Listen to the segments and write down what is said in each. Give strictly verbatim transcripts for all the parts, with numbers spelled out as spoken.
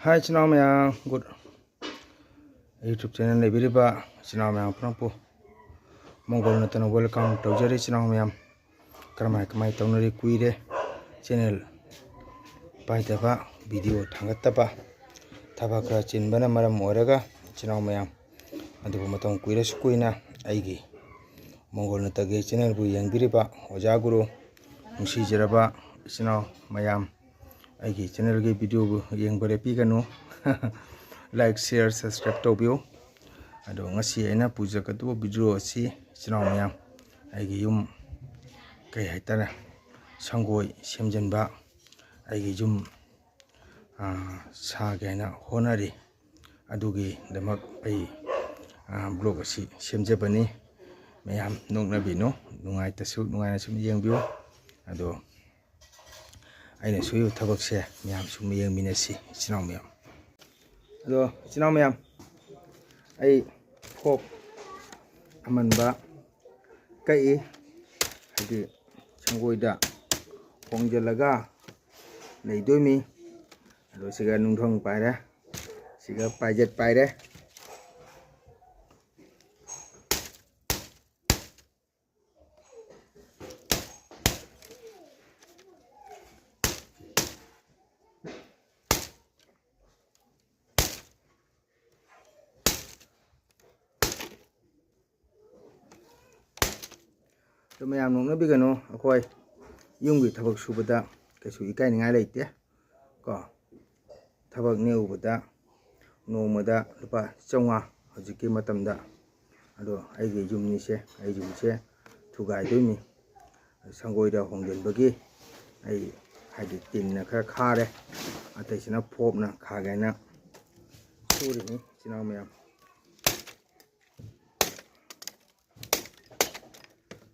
ꯍꯥꯏ ꯏꯆꯤꯟ ꯏꯅꯥꯎ ꯃꯌꯥꯝ, good YouTube channel ꯂꯩꯕꯤꯔꯤꯕ ꯏꯆꯤꯟ ꯏꯅꯥꯎ ꯃꯌꯥꯝ ꯄꯨꯝꯅꯃꯛꯄꯨ ꯃꯪꯒꯣꯜ ꯅꯠꯇꯅ welcome ꯇꯧꯖꯔꯤ꯫ ꯏꯆꯤꯟ ꯏꯅꯥꯎ ꯃꯌꯥꯝ, ꯀꯔꯝꯍꯥꯏ ꯀꯃꯥꯏ ꯇꯧꯅꯔꯤ? ꯀꯨꯏꯔꯦ channel ꯄꯥꯏꯗꯕ, video ꯊꯥꯡꯒꯠꯇꯕ, ꯊꯕꯛ ꯈꯔ ꯆꯤꯟꯕꯅ ꯃꯔꯝ ꯑꯣꯏꯔꯒ ꯏꯆꯤꯟ ꯏꯅꯥꯎ ꯃꯌꯥꯝ꯫ ꯑꯗꯨꯕꯨ ꯃꯇꯝ ꯀꯨꯏꯔꯁꯨ ꯀꯨꯏꯅ ꯑꯩꯒꯤ ꯃꯪꯒꯣꯜ ꯅꯠꯇꯒꯤ channelꯕꯨ ꯌꯦꯡꯕꯤꯔꯤꯕ ꯑꯣꯖꯥ ꯒꯨꯔꯨ, ꯅꯨꯡꯁꯤꯖꯔꯕ ꯏꯆꯤꯟ ꯏꯅꯥꯎ ꯃꯌꯥꯝ, ꯑꯩꯒꯤ channelꯒꯤ videoꯕꯨ ꯌꯦꯡꯕ ꯂꯦꯞꯄꯤꯒꯅꯨ꯫ Like, share, subscribe ꯇꯧꯕꯤꯌꯨ꯫ ꯑꯗꯣ ꯉꯁꯤ ꯑꯩꯅ ꯄꯨꯖꯒꯗꯧꯕ video ꯑꯁꯤ ꯏꯆꯤꯟ ꯏꯅꯥꯎ ꯃꯌꯥꯝ, ꯑꯩꯒꯤ ꯌꯨꯝ, ꯀꯩ ꯍꯥꯏꯇꯥꯔꯦ, ꯁꯪꯒꯣꯏ ꯁꯦꯝꯖꯤꯟꯕ, ꯑꯩꯒꯤ ꯌꯨꯝ, ꯑꯥ, ꯁꯥꯒꯦ ꯍꯥꯏꯅ ꯍꯣꯠꯅꯔꯤ꯫ ꯑꯗꯨꯒꯤꯗꯃꯛ ꯑꯩ, ꯑꯥ, vlog ꯑꯁꯤ ꯁꯦꯝꯖꯕꯅꯤ꯫ ꯃꯌꯥꯝ ꯅꯣꯛꯅꯕꯤꯅꯨ, ꯅꯨꯡꯉꯥꯏꯇꯁꯨ ꯅꯨꯡꯉꯥꯏꯅ ꯁꯨꯝ ꯌꯦꯡꯕꯤꯌꯨ꯫ ꯑꯗꯣ ꯑꯩꯅ ꯁꯨꯔꯤꯕ ꯊꯕꯛꯁꯦ ꯃꯌꯥꯝ ꯁꯨꯝ ꯌꯦꯡꯃꯤꯟꯅꯁꯤ, ꯏꯆꯤꯟ ꯏꯅꯥꯎ ꯃꯌꯥꯝ꯫ ꯑꯗꯣ ꯏꯆꯤꯟ ꯏꯅꯥꯎ ꯃꯌꯥꯝ, ꯑꯩ ꯐꯣꯞ ꯑꯃꯟꯕ ꯀꯛꯏ, ꯍꯥꯏꯗꯤ ꯁꯪꯒꯣꯏꯗ ꯍꯣꯡꯖꯤꯜꯂꯒ ꯂꯩꯗꯣꯏꯅꯤ꯫ ꯑꯗꯣ ꯁꯤꯒ ꯅꯨꯡꯙꯪ ꯄꯥꯏꯔꯦ, ꯁꯤꯒ ꯄꯥꯏꯖꯦꯠ ꯄꯥꯏꯔꯦ꯫ ꯑꯗꯨ ꯃꯌꯥꯝ ꯅꯣꯛꯅꯕꯤꯒꯅꯨ, ꯑꯩꯈꯣꯏ ꯌꯨꯝꯒꯤ ꯊꯕꯛ ꯁꯨꯕꯗ ꯀꯩꯁꯨ ꯏꯀꯥꯏꯅꯤꯡꯉꯥꯏ ꯂꯩꯇꯦ ꯀꯣ꯫ ꯊꯕꯛ ꯅꯦꯛꯎꯕꯗ ꯅꯣꯡꯃꯗ ꯂꯨꯄꯥ ꯆꯥꯝꯃꯉꯥ ꯍꯧꯖꯤꯛꯀꯤ ꯃꯇꯝꯗ꯫ ꯑꯗꯣ ꯑꯩꯒꯤ ꯌꯨꯝꯅꯤꯁꯦ, ꯑꯩ ꯌꯨꯝꯁꯦ ꯊꯨꯒꯥꯏꯗꯣꯏꯅꯤ꯫ ꯁꯪꯒꯣꯏꯗ ꯍꯣꯡꯖꯤꯟꯕꯒꯤ ꯑꯩ, ꯍꯥꯏꯗꯤ, ꯇꯤꯟꯅ ꯈꯔ ꯈꯥꯔꯦ, ꯑꯇꯩꯁꯤꯅ ꯐꯣꯞꯅ ꯈꯥꯒꯦꯅ ꯁꯨꯔꯤꯅꯤ, ꯏꯆꯤꯟ ꯏꯅꯥꯎ ꯃꯌꯥꯝ꯫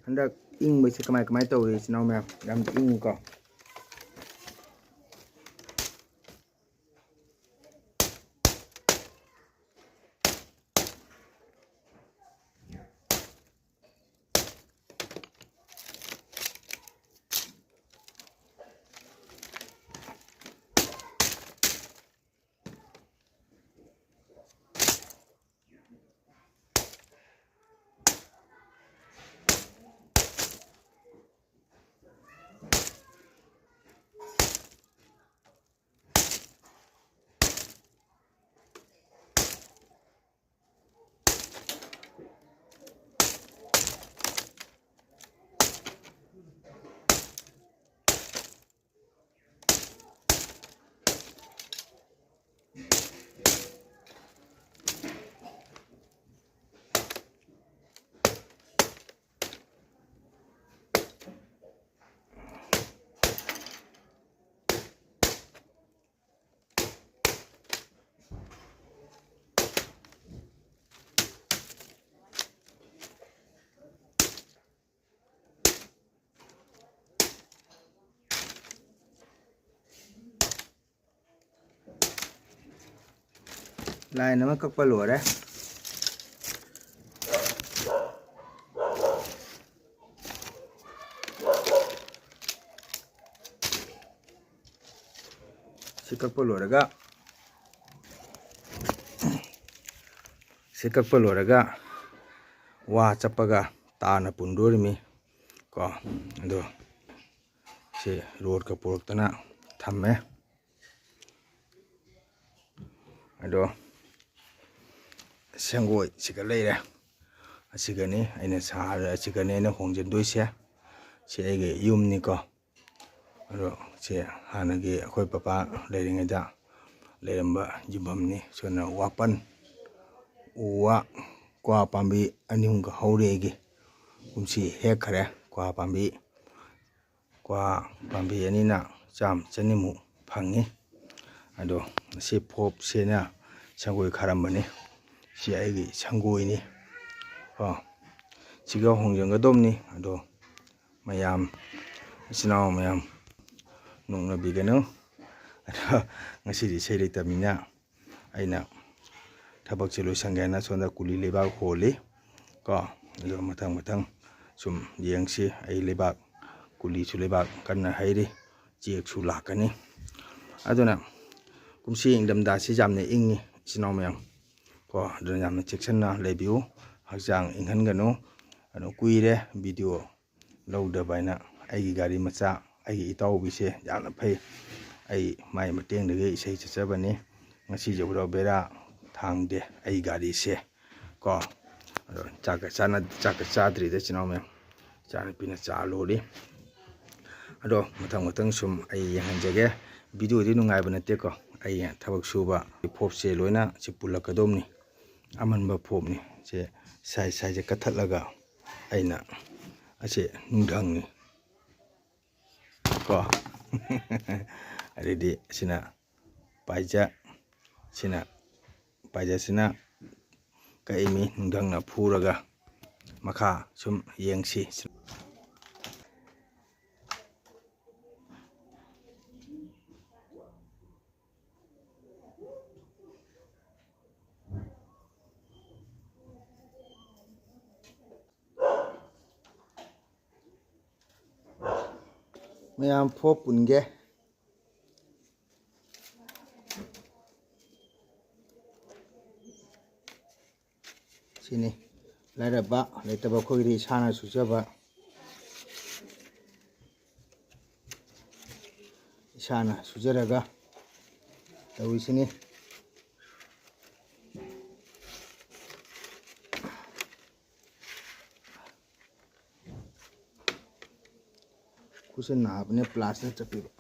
ꯍꯟꯗꯛ ꯏꯪꯕꯁꯦ ꯀꯃꯥꯏ ꯀꯃꯥꯏ ꯇꯧꯔꯤ, ꯏꯆꯤꯟ ꯏꯅꯥꯎ ꯃꯌꯥꯝ? ꯌꯥꯝ ꯏꯪꯉꯤꯀꯣ꯫ ꯂꯥꯏꯟ ꯑꯃ ꯀꯛꯄ ꯂꯣꯏꯔꯦ꯫ ꯁꯤ ꯀꯛꯄ ꯂꯣꯏꯔꯒ, ꯁꯤ ꯀꯛꯄ ꯂꯣꯏꯔꯒ ꯋꯥ ꯆꯞꯄꯒ ꯇꯥꯅ ꯄꯨꯟꯗꯣꯔꯤꯃꯤ ꯀꯣ꯫ ꯑꯗꯣ ꯁꯤ ꯔꯣꯗꯀ ꯄꯨꯔꯛꯇꯅ ꯊꯝꯃꯦ꯫ ꯑꯗꯣ ꯁꯦꯡꯒꯣꯏ ꯁꯤꯒ ꯂꯩꯔꯦ꯫ ꯑꯁꯤꯒꯅꯤ ꯑꯩꯅ ꯁꯥꯔ-, ꯑꯁꯤꯒꯅꯤ ꯑꯩꯅ ꯍꯣꯡꯖꯤꯟꯗꯣꯏꯁꯦ꯫ ꯁꯤ ꯑꯩꯒꯤ ꯌꯨꯝꯅꯤꯀꯣ꯫ ꯑꯗꯣ ꯁꯤ ꯍꯥꯟꯅꯒꯤ ꯑꯩꯈꯣꯏ ꯄꯄꯥ ꯂꯩꯔꯤꯉꯩꯗ ꯂꯩꯔꯝꯕ ꯌꯨꯝꯐꯝꯅꯤ꯫ ꯁꯨꯃꯥꯏꯅ ꯋꯥꯄꯟ, ꯎ ꯋꯥ, ꯀ꯭ꯋꯥ ꯄꯥꯝꯕꯤ ꯑꯅꯤ ꯑꯍꯨꯝꯒ ꯍꯧꯔꯤ ꯑꯩꯒꯤ꯫ ꯀꯨꯝꯁꯤ ꯍꯦꯛꯈ꯭ꯔꯦ ꯀ꯭ꯋꯥ ꯄꯥꯝꯕꯤ꯫ ꯀ꯭ꯋꯥ ꯄꯥꯝꯕꯤ ꯑꯅꯤꯅ ꯆꯥꯝꯃ ꯆꯅꯤꯃꯨꯛ ꯐꯪꯉꯤ꯫ ꯑꯗꯣ ꯁꯤ ꯐꯣꯞꯁꯤꯅ ꯁꯪꯒꯣꯏ ꯈꯥꯔꯝꯕꯅꯤ꯫ ꯁꯤ ꯑꯩꯒꯤ ꯁꯪꯒꯣꯏꯅꯤ ꯀꯣ꯫ ꯁꯤꯒ ꯍꯣꯡꯖꯤꯟꯒꯗꯧꯕꯅꯤ꯫ ꯑꯗꯣ ꯃꯌꯥꯝ, ꯏꯆꯤꯟ ꯏꯅꯥꯎ ꯃꯌꯥꯝ ꯅꯣꯛꯅꯕꯤꯒꯅꯨ꯫ ꯑꯗꯣ ꯉꯁꯤꯗꯤ ꯏꯁꯩ ꯂꯩꯇꯕꯅꯤꯅ ꯑꯩꯅ ꯊꯕꯛꯁꯦ ꯂꯣꯏꯁꯟꯒꯦꯅ ꯁꯣꯝꯗ ꯀꯨꯂꯤ ꯂꯩꯕꯥꯛ ꯍꯣꯜꯂꯤ ꯀꯣ꯫ ꯑꯗꯣ ꯃꯊꯪ ꯃꯊꯪ ꯁꯨꯝ ꯌꯦꯡꯁꯤ꯫ ꯑꯩ ꯂꯩꯕꯥꯛ, ꯀꯨꯂꯤꯁꯨ ꯂꯩꯕꯥꯛ ꯀꯟꯅ ꯍꯩꯔꯤ, ꯆꯦꯛꯁꯨ ꯂꯥꯛꯀꯅꯤ꯫ ꯑꯗꯨꯅ ꯀꯨꯝꯁꯤ ꯏꯪꯊꯝꯊꯥꯁꯤ ꯌꯥꯝꯅ ꯏꯪꯉꯤ ꯏꯆꯤꯟ ꯏꯅꯥꯎ ꯃꯌꯥꯝ ꯀꯣ꯫ ꯑꯗꯨꯅ ꯌꯥꯝꯅ ꯆꯦꯛꯁꯤꯟꯅ ꯂꯩꯕꯤꯌꯨ, ꯍꯛꯆꯥꯡ ꯏꯪꯍꯟꯒꯅꯨ꯫ ꯑꯗꯣ ꯀꯨꯏꯔꯦ ꯚꯤꯗꯤꯑꯣ ꯂꯧꯗꯕ ꯍꯥꯏꯅ꯫ ꯑꯩꯒꯤ ꯒꯥꯔꯤ ꯃꯆꯥ, ꯑꯩꯒꯤ ꯏꯇꯥꯎꯕꯤꯁꯦ ꯌꯥꯝꯅ ꯐꯩ꯫ ꯑꯩ ꯃꯥꯏ ꯃꯇꯦꯡꯗꯒꯤ ꯏꯁꯩ ꯆꯠꯆꯕꯅꯤ꯫ ꯉꯁꯤ ꯌꯧꯔ ꯕꯦꯔꯥ ꯊꯥꯡꯗꯦ ꯑꯩ ꯒꯥꯔꯤꯁꯦ ꯀꯣ꯫ ꯑꯗꯣ ꯆꯥꯛꯀ ꯆꯥꯅ-, ꯆꯥꯛꯀ ꯆꯥꯗ꯭ꯔꯤꯗ ꯏꯆꯤꯟ ꯏꯅꯥꯎ ꯃꯌꯥꯝ꯫ ꯏꯆꯥꯅꯨꯄꯤꯅ ꯆꯥ ꯂꯣꯜꯂꯤ꯫ ꯑꯗꯣ ꯃꯊꯪ ꯃꯊꯪ ꯁꯨꯝ ꯑꯩ ꯌꯦꯡꯍꯟꯖꯒꯦ꯫ ꯚꯤꯗꯤꯑꯣꯗꯤ ꯅꯨꯡꯉꯥꯏꯕ ꯅꯠꯇꯦꯀꯣ꯫ ꯑꯩ ꯊꯕꯛ ꯁꯨꯕ ꯐꯣꯞꯁꯦ ꯂꯣꯏꯅ ꯁꯤ ꯄꯨꯜꯂꯛꯀꯗꯧꯕꯅꯤ꯫ ꯑꯃꯟꯕ ꯐꯣꯞꯅꯤ꯫ ꯁꯦ ꯁꯥꯏ ꯁꯥꯏꯁꯦ ꯀꯠꯊꯠꯂꯒ ꯑꯩꯅ ꯑꯁꯤ ꯅꯨꯡꯙꯪꯅꯤ ꯀꯣ꯫ ꯑꯗꯩꯗꯤ ꯑꯁꯤꯅ ꯄꯥꯏꯖ, ꯁꯤꯅ, ꯄꯥꯏꯖꯁꯤꯅ ꯀꯛꯏꯃꯤ ꯅꯨꯡꯙꯪꯅ ꯐꯨꯔꯒ꯫ ꯃꯈꯥ ꯁꯨꯝ ꯌꯦꯡꯁꯤ꯫ ꯃꯌꯥꯝ ꯐꯣꯞ ꯄꯨꯟꯒꯦ꯫ ꯁꯤꯅꯤ ꯂꯥꯏꯔꯕ ꯂꯩꯇꯕ ꯑꯩꯈꯣꯏꯒꯤꯗꯤ ꯏꯁꯥꯅ ꯁꯨꯖꯕ, ꯏꯁꯥꯅ ꯁꯨꯖꯔꯒ ꯇꯧꯔꯤꯁꯤꯅꯤ꯫ ꯈꯨꯠꯁꯦ ꯅꯥꯕꯅꯦ ꯄ꯭ꯂꯥꯁꯇꯤꯛ ꯆꯠꯄꯤꯕ꯫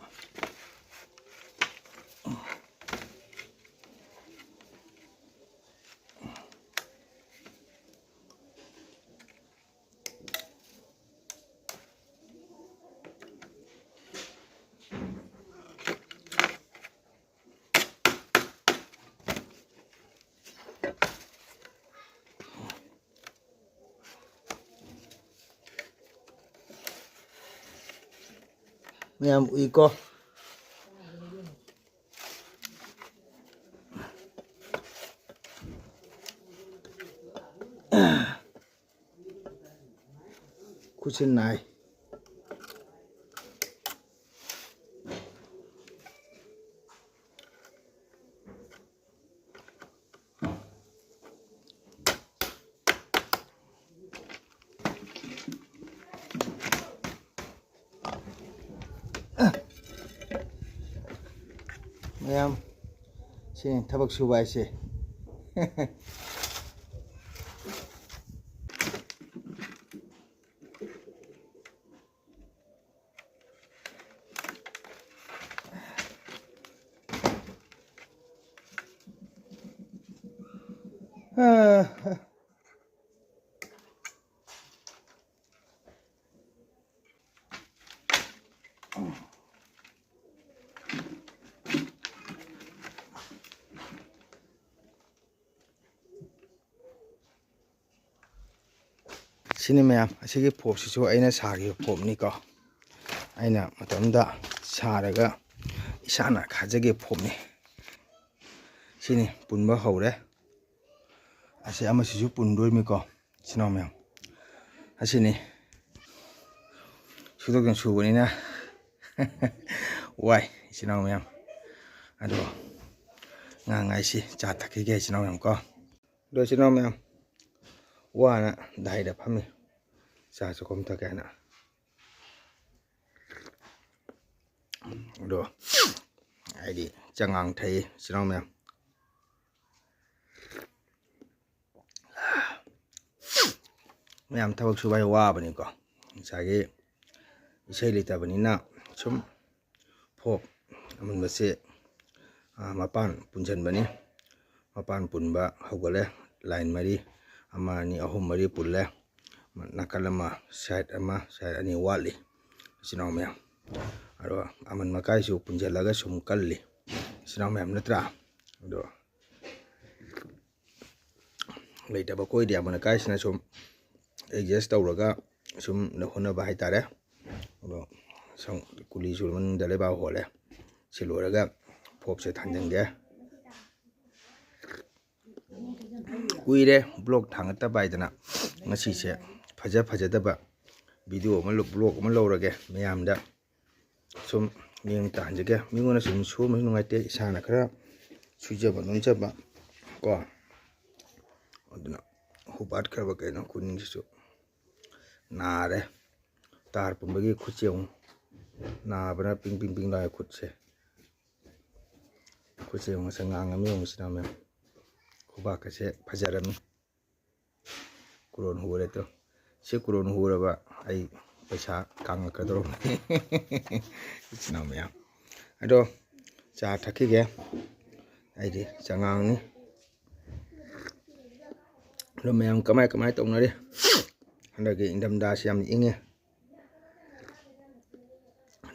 ꯃꯌꯥꯝ ꯎꯏꯀꯣ꯫ ꯈꯨꯠꯁꯦ ꯅꯥꯏ꯫ ꯃꯌꯥꯝ, ꯁꯤꯅꯤ ꯊꯕꯛ ꯁꯨꯕ ꯍꯥꯏꯁꯦ꯫ ꯁꯤꯅꯤ ꯃꯌꯥꯝ, ꯑꯁꯤꯒꯤ ꯐꯣꯞꯁꯤꯁꯨ ꯑꯩꯅ ꯁꯥꯈꯤꯕ ꯐꯣꯞꯅꯤꯀꯣ꯫ ꯑꯩꯅ ꯃꯇꯝꯗ ꯁꯥꯔꯒ ꯏꯁꯥꯅ ꯈꯥꯖꯈꯤꯕ ꯐꯣꯞꯅꯤ꯫ ꯁꯤꯅꯤ ꯄꯨꯟꯕ ꯍꯧꯔꯦ꯫ ꯑꯁꯤ ꯑꯃꯁꯤꯁꯨ ꯄꯨꯟꯗꯣꯏꯅꯤꯀꯣ, ꯏꯆꯤꯟ ꯏꯅꯥꯎ ꯃꯌꯥꯝ꯫ ꯑꯁꯤꯅꯤ ꯁꯨꯗꯣꯛꯇꯅ ꯁꯨꯕꯅꯤꯅ ꯋꯥꯏ, ꯏꯆꯤꯟ ꯏꯅꯥꯎ ꯃꯌꯥꯝ꯫ ꯑꯗꯣ ꯉꯥꯡꯉꯥꯏꯁꯤ ꯆꯥ ꯊꯛꯈꯤꯒꯦ, ꯏꯆꯤꯟ ꯏꯅꯥꯎ ꯃꯌꯥꯝ ꯀꯣ꯫ ꯑꯗꯣ ꯏꯆꯤꯟ ꯏꯅꯥꯎ ꯃꯌꯥꯝ, ꯋꯥꯅ ꯗꯥꯏꯗ ꯐꯝꯃꯤ, ꯆꯥ ꯆꯥꯛꯈꯨꯝ ꯊꯛꯀꯦ ꯍꯥꯏꯅ꯫ ꯑꯗꯣ ꯑꯩꯗꯤ ꯆꯉꯥꯡ ꯊꯛꯏ, ꯏꯆꯤꯟ ꯏꯅꯥꯎ ꯃꯌꯥꯝ꯫ ꯃꯌꯥꯝ ꯊꯕꯛ ꯁꯨꯕ ꯍꯥꯏ ꯋꯥꯕꯅꯤꯀꯣ꯫ ꯉꯁꯥꯏꯒꯤ ꯏꯁꯩ ꯂꯩꯇꯕꯅꯤꯅ ꯁꯨꯝ ꯐꯣꯞ ꯑꯃꯨꯟꯕꯁꯦ, ꯑꯥ, ꯃꯄꯥꯟ ꯄꯨꯟꯁꯤꯟꯕꯅꯤ꯫ ꯃꯄꯥꯟ ꯄꯨꯟꯕ ꯍꯧꯒꯠꯂꯦ꯫ ꯂꯥꯏꯟ ꯃꯔꯤ, ꯑꯃ, ꯑꯅꯤ, ꯑꯍꯨꯝ, ꯃꯔꯤ ꯄꯨꯜꯂꯦ꯫ ꯅꯥꯀꯜ ꯑꯃ, ꯁꯥꯏꯠ ꯑꯃ, ꯁꯥꯏꯠ ꯑꯅꯤ ꯋꯥꯠꯂꯤ, ꯏꯆꯤꯟ ꯏꯅꯥꯎ ꯃꯌꯥꯝ꯫ ꯑꯗꯣ ꯑꯃꯟ ꯃꯀꯥꯏꯁꯨ ꯄꯨꯟꯁꯤꯜꯂꯒ ꯁꯨꯝ ꯀꯜꯂꯤ, ꯏꯆꯤꯟ ꯏꯅꯥꯎ ꯃꯌꯥꯝ, ꯅꯠꯇ꯭ꯔꯥ? ꯑꯗꯣ ꯂꯩꯇꯕ ꯑꯩꯈꯣꯏꯗꯤ ꯑꯃꯟ ꯑꯀꯥꯏꯁꯤꯅ ꯁꯨꯝ ꯑꯦꯗꯖꯁ ꯇꯧꯔꯒ ꯁꯨꯝ ꯍꯣꯠꯅꯕ ꯍꯥꯏꯇꯥꯔꯦ꯫ ꯑꯗꯣ ꯁꯪ-, ꯀꯨꯂꯤꯁꯨ ꯃꯅꯨꯡꯗ ꯂꯩꯕꯥꯛ ꯍꯣꯜꯂꯦ꯫ ꯁꯤ ꯂꯣꯏꯔꯒ ꯐꯣꯞꯁꯦ ꯊꯥꯡꯖꯟꯒꯦ꯫ ꯀꯨꯏꯔꯦ ꯕ꯭ꯂꯣꯛ ꯊꯥꯡꯒꯠꯇꯕ ꯍꯥꯏꯗꯅ ꯉꯁꯤꯁꯦ ꯐꯖ ꯐꯖꯗꯕ ꯚꯤꯗꯤꯑꯣ ꯑꯃ ꯂꯧ-, ꯕ꯭ꯂꯣꯛ ꯑꯃ ꯂꯧꯔꯒꯦ ꯃꯌꯥꯝꯗ꯫ ꯁꯨꯝ ꯃꯤꯠꯌꯦꯡ ꯇꯥꯍꯟꯖꯒꯦ꯫ ꯃꯤꯉꯣꯟꯗ ꯁꯨꯝ ꯁꯨꯍꯟꯕꯁꯨ ꯅꯨꯡꯉꯥꯏꯇꯦ, ꯏꯁꯥꯅ ꯈꯔ ꯁꯨꯖꯕ ꯅꯣꯝꯖꯕ ꯀꯣ꯫ ꯑꯗꯨꯅ ꯍꯨꯕꯥꯠꯈ꯭ꯔꯕ ꯀꯩꯅꯣ ꯈꯨꯅꯤꯡꯁꯤꯁꯨ ꯅꯥꯔꯦ꯫ ꯇꯥꯔ ꯄꯨꯝꯕꯒꯤ ꯈꯨꯠꯁꯦ ꯑꯃꯨꯛ ꯅꯥꯕꯅ ꯄꯤꯡ ꯄꯤꯡ ꯄꯤꯡ ꯂꯥꯎꯔꯦ ꯈꯨꯠꯁꯦ꯫ ꯈꯨꯠꯁꯦ ꯑꯃꯨꯛ ꯉꯁꯥꯏ ꯉꯥꯡꯉꯝꯃꯤ ꯑꯃꯨꯛ ꯁꯤꯅ ꯃꯌꯥꯝ꯫ ꯈꯨꯕꯥꯛꯀꯁꯦ ꯐꯖꯔꯝꯃꯤ꯫ ꯀꯨꯔꯣꯟ ꯍꯨꯔꯦ ꯇꯨ꯫ ꯁꯤ ꯀꯨꯔꯣꯟ ꯍꯨꯔꯕ ꯑꯩ ꯄꯩꯁꯥ ꯀꯥꯡꯉꯛꯀꯗꯧꯔꯕꯅꯤ꯫ ꯏꯆꯤꯟ ꯏꯅꯥꯎ ꯃꯌꯥꯝ꯫ ꯑꯗꯣ ꯆꯥ ꯊꯛꯈꯤꯒꯦ꯫ ꯑꯩꯗꯤ ꯆꯉꯥꯡꯅꯤ꯫ ꯑꯗꯣ ꯃꯌꯥꯝ ꯀꯃꯥꯏ ꯀꯃꯥꯏ ꯇꯧꯅꯔꯤ? ꯍꯟꯗꯛꯀꯤ ꯏꯪꯊꯝꯊꯥꯁꯤ ꯌꯥꯝ ꯏꯪꯉꯦ꯫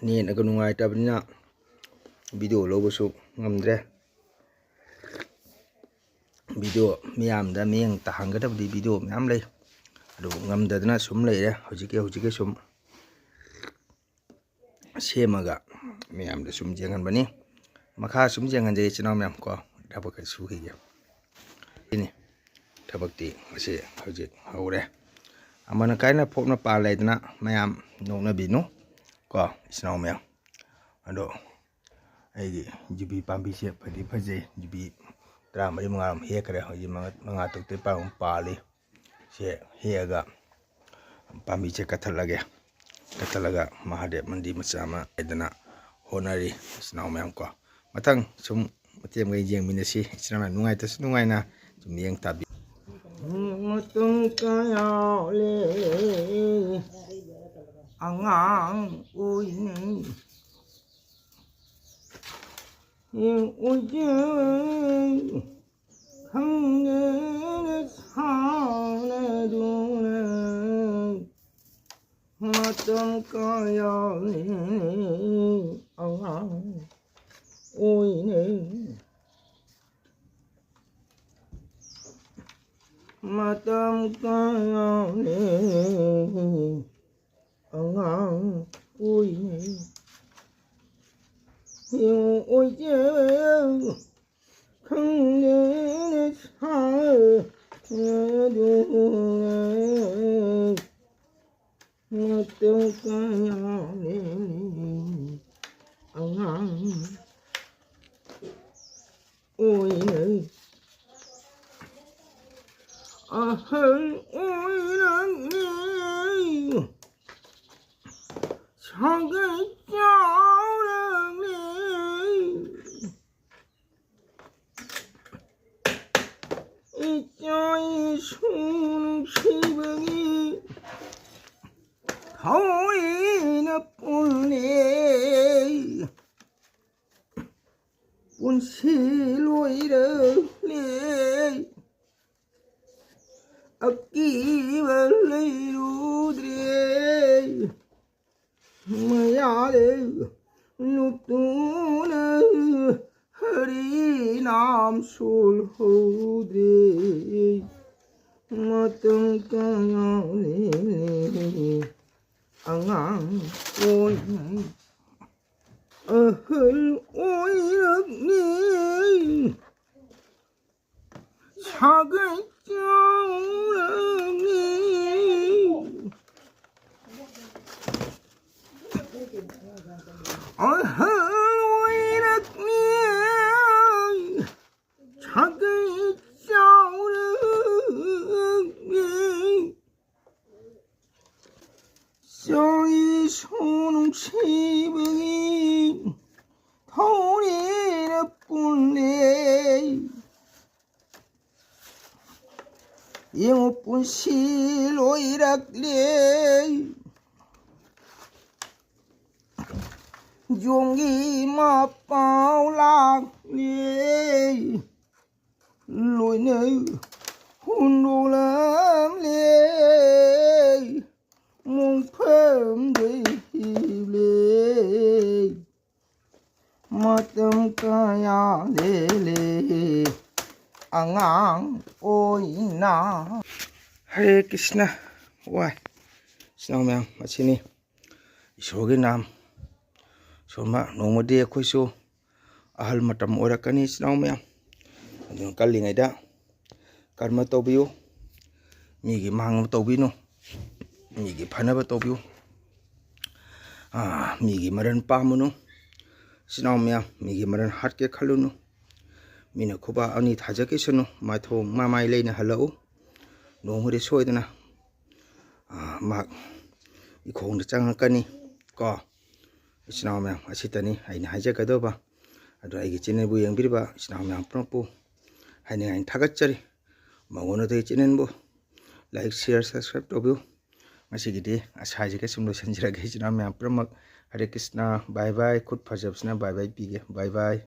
ꯅꯦꯠꯅꯒ ꯅꯨꯡꯉꯥꯏꯇꯕꯅꯤꯅ ꯚꯤꯗꯤꯑꯣ ꯂꯧꯕꯁꯨ ꯉꯝꯗ꯭ꯔꯦ꯫ ꯚꯤꯗꯤꯑꯣ ꯃꯤꯌꯥꯝꯗ ꯃꯤꯠꯌꯦꯡ ꯇꯥꯍꯟꯒꯗꯕꯗꯤ ꯚꯤꯗꯤꯑꯣ ꯃꯌꯥꯝ ꯂꯩ, ꯑꯗꯨꯕꯨ ꯉꯝꯗꯗꯅ ꯁꯨꯝ ꯂꯩꯔꯦ꯫ ꯍꯧꯖꯤꯛꯀꯤ ꯍꯧꯖꯤꯛꯀꯤ ꯁꯨꯝ ꯁꯦꯝꯃꯒ ꯃꯌꯥꯝꯗ ꯁꯨꯝ ꯌꯦꯡꯍꯟꯕꯅꯤ꯫ ꯃꯈꯥ ꯁꯨꯝ ꯌꯦꯡꯍꯟꯖꯩ ꯏꯆꯤꯟ ꯏꯅꯥꯎ ꯃꯌꯥꯝ ꯀꯣ, ꯊꯕꯛ ꯈꯔ ꯁꯨꯈꯤꯒꯦ꯫ ꯁꯤꯅꯤ ꯊꯕꯛꯇꯤ ꯑꯁꯤ ꯍꯧꯖꯤꯛ ꯍꯧꯔꯦ꯫ ꯑꯃꯅ ꯀꯥꯏꯅ ꯐꯣꯞꯅ ꯄꯥꯜꯂꯦꯗꯅ ꯃꯌꯥꯝ ꯅꯣꯛꯅꯕꯤꯅꯨ ꯀꯣ ꯏꯆꯤꯟ ꯏꯅꯥꯎ ꯃꯌꯥꯝ꯫ ꯑꯗꯣ ꯑꯩꯒꯤ ꯌꯨꯕꯤ ꯄꯥꯝꯕꯤꯁꯦ ꯐꯗꯤ ꯐꯖꯩ꯫ ꯌꯨꯕꯤ ꯇꯔꯥꯃꯔꯤ ꯃꯉꯥꯔꯣꯝ ꯍꯦꯛꯈ꯭ꯔꯦ꯫ ꯍꯧꯖꯤꯛ ꯃꯉꯥ, ꯃꯉꯥ ꯇꯔꯨꯛ ꯇꯔꯦꯠ ꯄꯥꯟ ꯄꯥꯜꯂꯤ꯫ ꯁꯦ ꯍꯦꯛꯑꯒ ꯄꯥꯝꯕꯤꯁꯦ ꯀꯛꯊꯠꯂꯒꯦ꯫ ꯀꯛꯊꯠꯂꯒ ꯃꯍꯥꯗꯦꯕ ꯃꯟꯗꯤꯔ ꯃꯆꯥ ꯑꯃ ꯂꯩꯗꯅ ꯍꯣꯠꯅꯔꯤ ꯏꯆꯤꯟ ꯏꯅꯥꯎ ꯃꯌꯥꯝ ꯀꯣ꯫ ꯃꯊꯪ ꯁꯨꯝ ꯃꯇꯦꯛ ꯑꯃ ꯌꯦꯡꯃꯤꯟꯅꯁꯤ꯫ ꯏꯆꯤꯟ ꯏꯅꯥꯎ ꯅꯨꯡꯉꯥꯏꯇꯁꯨ ꯅꯨꯡꯉꯥꯏꯅ ꯁꯨꯝ ꯌꯦꯡ ꯇꯥꯕꯤ꯫ ꯃꯇꯝ ꯀꯌꯥ ꯂꯩ ꯑꯉꯥꯡ ꯑꯣꯏꯅ ꯌꯦꯡ ꯑꯣꯏꯖꯩ ꯈꯪꯗꯦꯅ ꯁꯥꯎꯅꯗꯨꯅ ꯃꯇꯝ ꯀꯌꯥ ꯂꯩ ꯑꯉꯥꯡ ꯑꯣꯏꯅ ꯃꯇꯝ ꯀꯌꯥꯅꯤ ꯑꯉꯥꯡ ꯑꯣꯏꯅ ꯑꯣꯏꯖ ꯈꯪꯗꯦꯅ ꯁꯥꯗꯨꯅ ꯃꯇꯝ ꯀꯌꯥꯅꯤ ꯑꯉꯥꯡ ꯑꯣꯏꯅ ꯑꯍꯜ ꯑꯣꯏꯔꯛꯂꯦ ꯁꯥꯒꯩ ꯆꯥꯎꯔꯛꯂꯦ ꯏꯆꯥ ꯏꯁꯨ ꯅꯨꯡꯁꯤꯕꯒꯤ ꯊꯑꯣꯏꯅ ꯄꯨꯜꯂꯦ ꯄꯨꯟꯁꯤ ꯂꯣꯏꯔꯛꯂꯦ ꯑꯀꯤꯕ ꯂꯩꯔꯨꯗ꯭ꯔꯦ ꯃꯌꯥꯗ ꯅꯨꯇꯨꯅ ꯍꯔꯤ ꯅꯥꯝ ꯁꯣꯜꯍꯧꯗ꯭ꯔꯦ ꯃꯇꯝ ꯀꯌꯥ ꯂꯦꯜꯂꯦ ꯑꯉꯥꯡ ꯑꯣꯏꯅ ꯑꯍꯜ ꯑꯣꯏꯔꯛꯂꯦ ꯁꯥꯒꯩ ꯆꯥꯎꯔꯛꯂꯦ ꯑꯍꯜ ꯑꯣꯏꯔꯛꯂꯦ, ꯁꯥꯒꯩ ꯆꯥꯎꯔꯛꯂꯦ, ꯆꯥꯏꯁꯨ ꯅꯨꯡꯁꯤꯕꯒꯤ ꯊꯧꯔꯤꯅ ꯄꯨꯜꯂꯦ꯫ ꯌꯦꯡꯉꯨ ꯄꯨꯟꯁꯤ ꯂꯣꯏꯔꯛꯂꯦ, ꯌꯣꯡꯒꯤ ꯃꯄꯥꯎ ꯂꯥꯛꯂꯦ, ꯂꯣꯏꯅ ꯍꯨꯟꯗꯣꯛꯂꯝꯂꯦ, ꯃꯣꯡꯐꯝꯗ ꯍꯤꯞꯂꯦ꯫ ꯃꯇꯝ ꯀꯌꯥ ꯂꯦꯜꯂꯦ ꯑꯉꯥꯡ ꯑꯣꯏꯅ꯫ ꯍꯔꯦ ꯀ꯭ꯔꯤꯁꯅ꯫ ꯋꯥꯏ, ꯏꯆꯤꯟ ꯏꯅꯥꯎ ꯃꯌꯥꯝ, ꯑꯁꯤꯅꯤ ꯏꯁꯣꯔꯒꯤ ꯅꯥꯝ꯫ ꯁꯨꯝꯕ ꯅꯣꯡꯃꯗꯤ ꯑꯩꯈꯣꯏꯁꯨ ꯑꯍꯜ ꯃꯇꯝ ꯑꯣꯏꯔꯛꯀꯅꯤ, ꯏꯆꯤꯟ ꯏꯅꯥꯎ ꯃꯌꯥꯝ꯫ ꯑꯗꯨꯅ ꯀꯜꯂꯤꯉꯩꯗ ꯀꯔꯃ ꯇꯧꯕꯤꯌꯨ, ꯃꯤꯒꯤ ꯃꯥꯡꯅꯕ ꯇꯧꯕꯤꯅꯨ, ꯃꯤꯒꯤ ꯐꯅꯕ ꯇꯧꯕꯤꯌꯨ꯫ ꯑꯥ, ꯃꯤꯒꯤ ꯃꯔꯟ ꯄꯥꯝꯃꯨꯅꯨ꯫ ꯏꯆꯤꯟ ꯏꯅꯥꯎ ꯃꯌꯥꯝ, ꯃꯤꯒꯤ ꯃꯔꯟ ꯍꯥꯠꯀꯦ ꯈꯜꯂꯨꯅꯨ꯫ ꯃꯤꯅ ꯈꯨꯕꯥꯛ ꯑꯅꯤ ꯊꯥꯖꯈꯤꯁꯅꯨ, ꯃꯥꯏꯊꯣꯡ ꯃꯃꯥꯏ ꯂꯩꯅ ꯍꯜꯂꯛꯎ꯫ ꯅꯣꯡꯃꯗꯤ ꯁꯣꯏꯗꯅ, ꯑꯥ, ꯃꯍꯥꯛ ꯏꯈꯣꯡꯗ ꯆꯪꯉꯛꯀꯅꯤ ꯀꯣ꯫ ꯏꯆꯤꯟ ꯏꯅꯥꯎ ꯃꯌꯥꯝ, ꯑꯁꯤꯇꯅꯤ ꯑꯩꯅ ꯍꯥꯏꯖꯒꯗꯧꯕ꯫ ꯑꯗꯣ ꯑꯩꯒꯤ ꯆꯦꯅꯦꯜꯕꯨ ꯌꯦꯡꯕꯤꯔꯤꯕ ꯏꯆꯤꯟ ꯏꯅꯥꯎ ꯃꯌꯥꯝ ꯄꯨꯝꯅꯃꯛꯄꯨ ꯍꯥꯏꯅꯤꯡꯉꯥꯏ ꯊꯥꯒꯠꯆꯔꯤ꯫ ꯃꯉꯣꯟꯗ ꯆꯦꯅꯦꯜꯕꯨ like, share, subscribe ꯇꯧꯕꯤꯌꯨ꯫ ꯉꯁꯤꯒꯤꯗꯤ ꯑꯁꯥꯏꯁꯤꯒ ꯁꯨꯝ ꯂꯣꯏꯁꯤꯟꯖꯔꯒꯦ꯫ ꯏꯆꯤꯟ ꯏꯅꯥꯎ ꯃꯌꯥꯝ ꯄꯨꯝꯅꯃꯛ ꯍꯔꯦ ꯀ꯭ꯔꯤꯁꯅ, bye bye꯫ ꯈꯨꯠ ꯐꯖꯕꯁꯤꯅ bye bye ꯄꯤꯒꯦ, bye bye꯫